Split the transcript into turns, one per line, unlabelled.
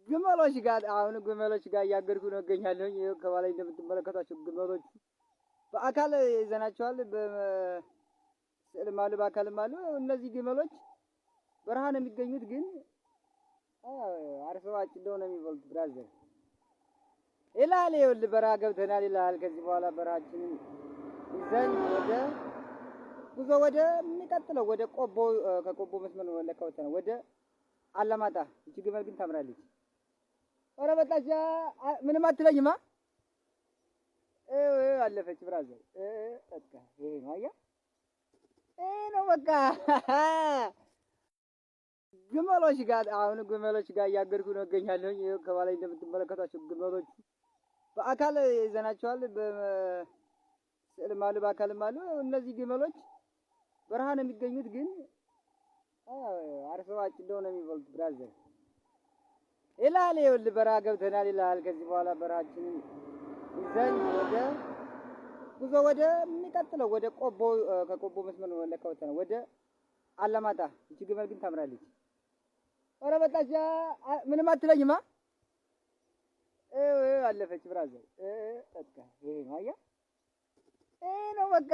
ግመሎች ጋር አሁን ግመሎች ጋር እያገድኩ ነው እገኛለሁ። ይኸው ከኋላ እንደምትመለከቷቸው ግመሎች በአካል ይዘናቸዋል። በስዕልም አሉ በአካልም አሉ። እነዚህ ግመሎች በረሃ ነው የሚገኙት፣ ግን አርሰው አጭደው ነው የሚበሉት። Brother ይላል። ይኸውልህ በረሃ ገብተናል ይላል። ከዚህ በኋላ በረሃችንን ይዘን ወደ ጉዞ ወደ የሚቀጥለው ወደ ቆቦ፣ ከቆቦ መስመር ለካ ወጥተናል ወደ አላማጣ። ይቺ ግመል ግን ታምራለች። ኧረ በጣም ምንም አትለኝማ። አለፈች brother። በቃ ይሄ ነው፣ አየህ፣ ይሄ ነው በቃ። ግመሎች ጋር አሁን ግመሎች ጋር እያገድኩ ነው እገኛለሁ። ይኸው ከኋላ እንደምትመለከቷቸው ግመሎች በአካል ይዘናቸዋል። በስዕልም አሉ በአካልም አሉ። እነዚህ ግመሎች በረሃ ነው የሚገኙት፣ ግን አርሰው አጭደው ነው የሚበሉት። Brother ይላል። ይኸውልህ በረሃ ገብተናል ይላል። ከዚህ በኋላ በረሃችንን ይዘን ወደ ጉዞ ወደ የሚቀጥለው ወደ ቆቦ፣ ከቆቦ መስመር ለካ ወጥተናል ወደ አላማጣ። ይቺ ግመል ግን ታምራለች። ኧረ በጣም ምንም አትለኝማ። አለፈች brother። በቃ ይሄ ነው፣ አየህ፣ ይሄ ነው በቃ።